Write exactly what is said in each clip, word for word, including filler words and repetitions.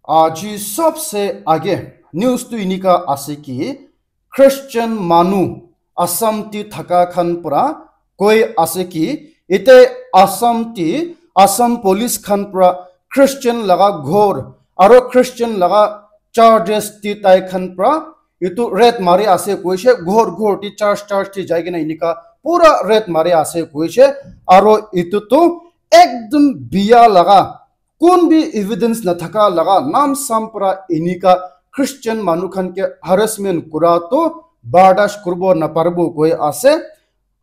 Aji sabse aage news tu inika ase ki Christian manu Assam ti thaka khan pra koi ase ki ite Assam ti Assam police khan pra Christian laga ghor aro Christian laga churches ti tai khan pra itu raid mari ase koishe, ghor ghor ti church church ti jai kena inika pura raid mari ase koishe. Aro itu tu ekdum biya laga kun bi evidence nathaka laga nam sam pra inika Christian manu khan ke harassment kura tu bardash kurbo naparibo koi ase.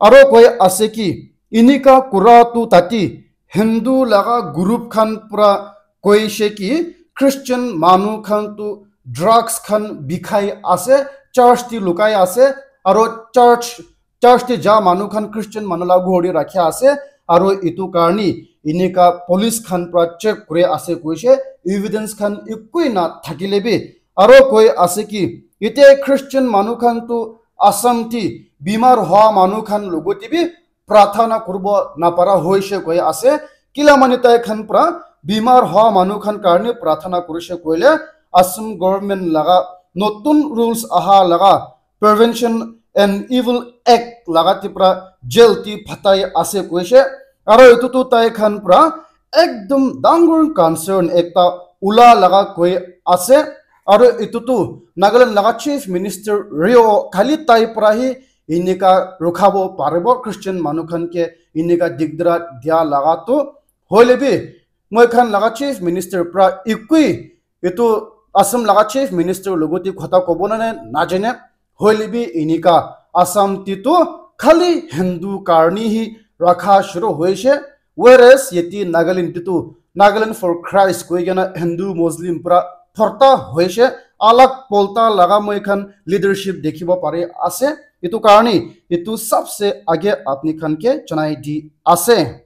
Aro koi ase ki inika kura tu tati Hindu laga group khan pra koishe ki Christian manu khan tu drugs khan bikhai ase, church ti lukai ase, aro church church te ja manu khan Christian manu la ghor te rakhi ase, aro itu karni inika police khan pra check kuri ase koishe, evidence khan ekoi na thakile bi, aro koi ase ki ite Christian manu khan tu Assam ti bimar hoa manu khan logote bi prarthana kuribo napara hoishe koi ase. Kila mani tai khan pra bimar hoa manu khan karni prarthana kurishe koile Assam government laga notun rules aha laga Prevention and Evil Act laga ti pra jail ti phatai ase koishe. Aro itu tu tai khan pra ekdum dangor concern ekta ula laga koi ase. Aro itu tu Nagaland laga Chief Minister Rio khali tai pra hi inika rukhabo paribo Christian manu khan ke inika digdara dia laga tu. Hoile bi moi khan laga Chief Minister pra ekoi itu Assam laga Chief Minister logote khota kobo na ne najane, hoile bi inika Assam ti tu khali Hindu karni hi rakha shuru hoishe, whereas yeti Nagaland ti tu Nagaland for Christ koi kena Hindu Muslim pra phorta hoishe, alag polta laga moi khan leadership dekhibo pari ase. Itu karni itu sabse aage apni khan ke janai di ase.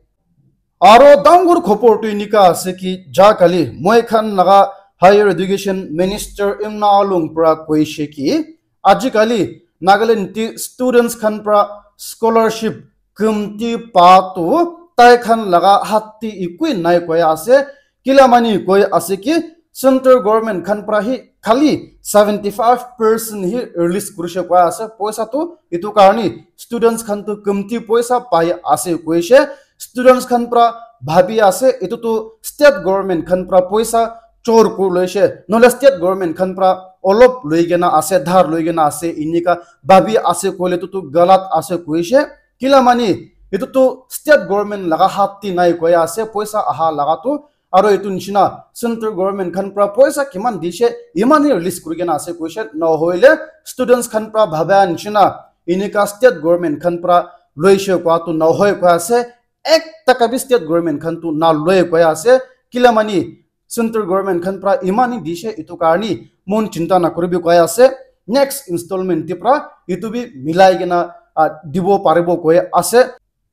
Aro dangor khobor tu inika ase ki ja kali moi khan laga Higher Education Minister Imna Alung pra koishe ki ajikali Nagaland ti students khan pra scholarship kumti pa tu tai khan laga hat ti ekoi nai koi ase. Kila mani koi ase ki central government khan pra hi khali seventy five percent hi release kurishe koi ase poisa tu. Itu karni students khan tu kumti poisa pai ase koishe. Students khan pra bhabi ase itu tu state government khan pra poisa chor kur loishe, nohole state government khan pra olop loi kena ase, dhar loi kena ase, inika bhabi ase koile itu tu galat ase koishe. Kila mani itu tu state government laga hat ti nai koi ase poisa aha laga tu. Aro itu nishina central government khan pra poisa kiman dishe, iman hi release kuri kena ase koishe, nohoile students khan pra bhabya nishina inika state government khan pra loishe koi tu nohoi koi ase. Ek taka bi state government khan tu naloi koi ase. Kila mani central government khan pra iman hi dishe itu karni mon chinta nakuribi koi ase. Next installment ti pra itu bi milai kena, ah, dibo paribo koi ase.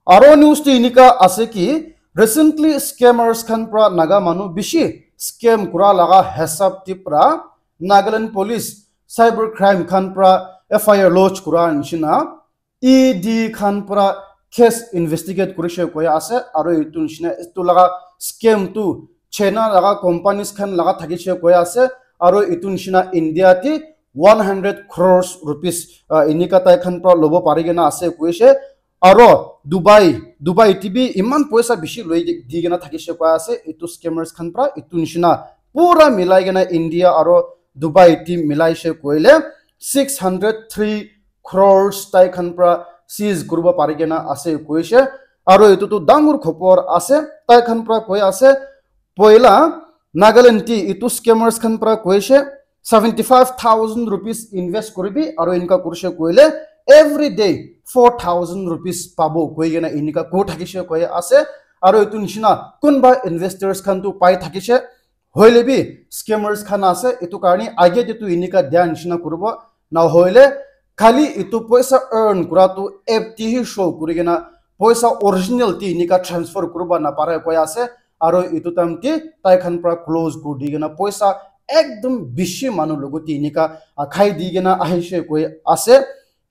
Aro news tu inika ase ki recently scammers khan pra Naga manu bishi scam kura laga hisab ti pra Nagaland police cyber crime khan pra F I R lodge kura nishina E D khan pra case investigate kurishe koi ase. Aro itu nishina itu laga scam tu China laga companies khan laga thakishe koi ase. Aro itu nishina India ti one hundred crores rupees, ah, inika tai khan pra lobo pari kena ase koishe. Aro Dubai, Dubai ti bi iman poisa bishi loi di, di kena thakishe koi ase. Itu scammers khan pra itu nishina pura milai kena India aro Dubai ti milaishe koile six hundred three crores tai khan pra seize kuribo pari kena ase koishe. Aro itu tu dangor khobor ase, tai khan pra koi ase, poila Nagaland ti itu scammers khan pra koishe, seventy five thousand rupees invest kuribi aro inka kurishe koile every day four thousand rupees pabo koi kena inika koi thakishe koi ase. Aro itu nishina kunba investors khan tu pai thakishe, hoile bi scammers khan ase, itu karni age te tu inika dhyan nishina kuribo, nahoile khali itu poisa earn kura tu app te hi show kuri kena poisa original te inika transfer kuribo napare koi ase. Aro itu time te tai khan pra close kuri di kena poisa ekdum bishi manu logote inika akhai di kena ahishe koi ase.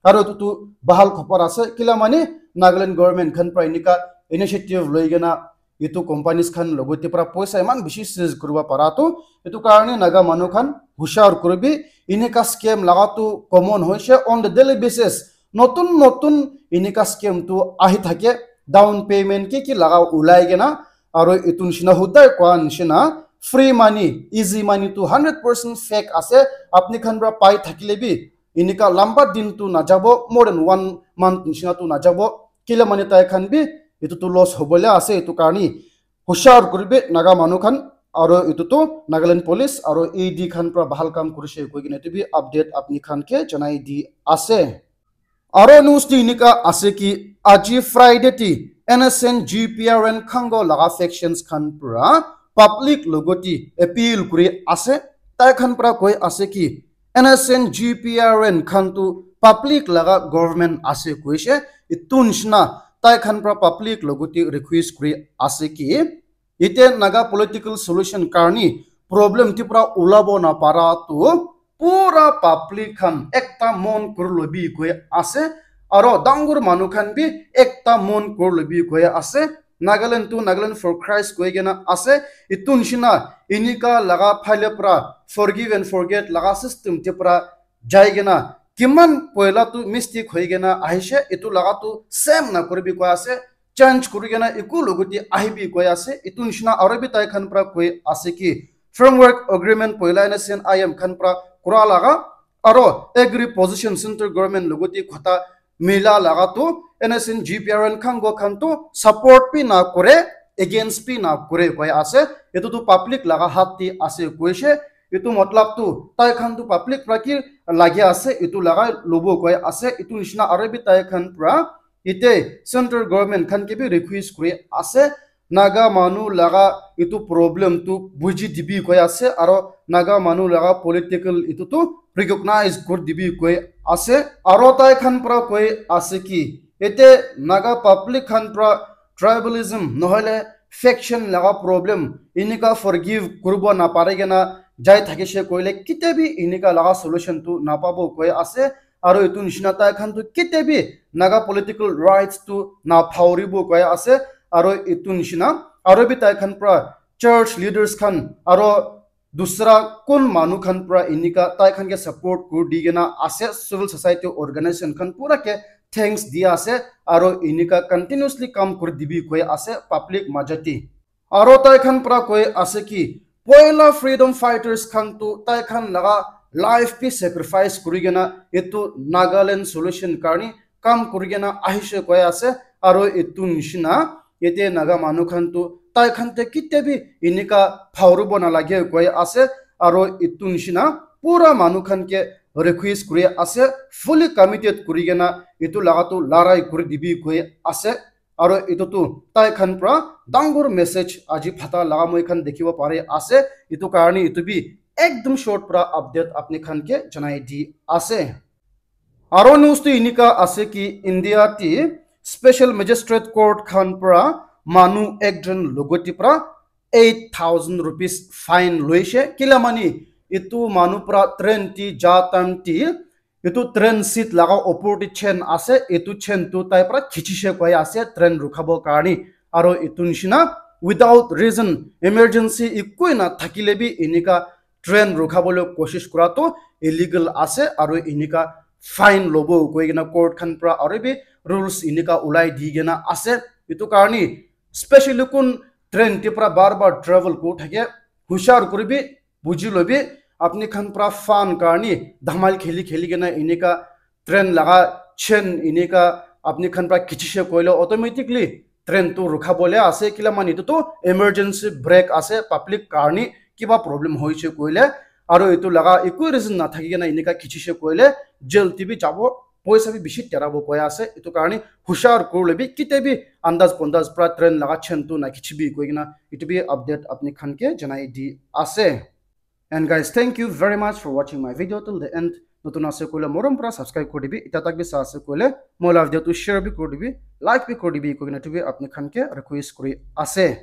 Aro itu tu bahal khobor ase, kila mane Nagaland government khan pra inika initiative loi kena etu companies khan logote para poisa eman bishi seize kuribo para tu, etu karne Naga manu khan hushar kuribi. Enika scam laga tu common hoise on the daily basis. Notun notun enika scam tu ahi thake, down payment ki ki laga ulai kena, aro etu nishina hudai koa nishina free money, easy money tu hundred percent fake ase. Apni khan para pai thakile bi enika lamba din tu najabo, more than one month nishina tu najabo. Kile mane tai khan bi etu tu loss hobole ase, etu karne hushar kuribi Naga manu khan. Aro etu tu Nagaland Police aro E D khan para bahal kam kurise koi kena etu bi update apni khan ke janai di ase. Aro news ti enika ase ki aji Friday ti N S N G P R N Khango laga factions khan para public logoti appeal kuri ase. Tai khan para koi ase ki N S N G P R N khan tu public laga government ase koise. Etu nishina tai khan para public logoti request kuri ase ki ite Naga political solution karni problem ti para ulabo na para tu pura public khan ekta mon kuri lobi koi ase, aro dangur manu khan bi ekta mon kuri lobi koi ase. Nagaland tu Nagaland for Christ koi kena ase. Etu nishina enika laga phale para forgive and forget laga system ti para jai kena kiman poila tu mistake hoi kena ahishe, etu laga tu same na kuribi koi ase. Change kuri kena eku logoti ahibi koi ase. Etu nishina aro bi tai khan para koi ase ki framework agreement poila N S N I M khan para kura laga aro agri position central government logoti khota mila laga tu N S N G P R N Khango khan tu support bi na kore, against bi na kore koi ase. Etu tu public laga hat ti ase koise. Etu matlab tu tai khan tu public para ki lagi ase, etu laga lobo koi ase. Etu nishina aro bi tai khan para ite central government khan ke bi request kuri ase, Naga manu laga etu problem tu buji dibi koi ase, aro Naga manu laga political etu tu recognize kuri dibi koi ase. Aro tai khan para koi ase ki ete Naga public khan para tribalism nohole faction laga problem enika forgive kuribo na pare kena jai thakishe koile kite bi enika laga solution tu napabo koi ase. Aro etu nishina tai khan tu kite bi Naga political rights tu na phauribo koi ase. Aro etu nishina aro bi tai khan para church leaders khan aro dusra kun manu khan para enika tai khan ke support kuri di kena ase, civil society organization khan pura ke thanks di ase. Aro enika continuously kam kuri dibi koi ase public majati. Aro tai khan para koi ase ki poila freedom fighters khan tu tai khan laga life bi sacrifice kuri kena etu Nagaland solution karni kam kuri kena ahishe koi ase. Aro etu nishina ete Naga manu khan tu tai khan te kite bi enika phauribo na lage koi ase. Aro etu nishina pura manu khan ke request kuri ase, fully committed kuri kena etu laga tu larai kuri dibi koi ase. Aro etu tu tai khan para dangur message aji phata laga moi khan dikhibo pari ase. Etu karne etu bi ekdum short para update apni khan ke janai di ase. Aro news tu enika ase ki India ti special magistrate court khan para manu ekjon logoti para eight thousand rupees fine loise. Kila mani etu manu para train ti ja time ti etu train seat laga opor te chain ase, etu chain tu tai para khichishe koi ase train rukhabo karne. Aro etu nishina without reason, emergency ekoi na thakile bi enika train rukhabole koshish kura tu illegal ase, aro enika fine lobo koi kena court khan para aro bi rules enika ulai di kena ase. Etu karne specially kun train te para bar bar travel kuri thake, hushar kuribi, buji lobi. Apni khan para fun karne dhamal kheli kheli kena enika train laga chain enika apni khan para khichishe koile automatically train tu rukhabole ase. Kila mani etu tu emergency brake ase, public karne kiba problem hoise koile, aro etu laga ekoi reason na thaki kena enika khichishe koile jail te bi jabo, poisa bi bishi terabo koi ase. Etu karne hushar kuri lobi, kite bi andaz pondaz para train laga chain tu na khichibi koi kena etu bi update apni khan ke janai di ase. And guys, thank you very much for watching my video till the end. Notun ase koile morom para subscribe kuri dibi, eta tak bi sa ase koile moi la video tu share bi kuri dibi, like bi kuri dibi koi kena etu bi apni khan ke request kuri ase.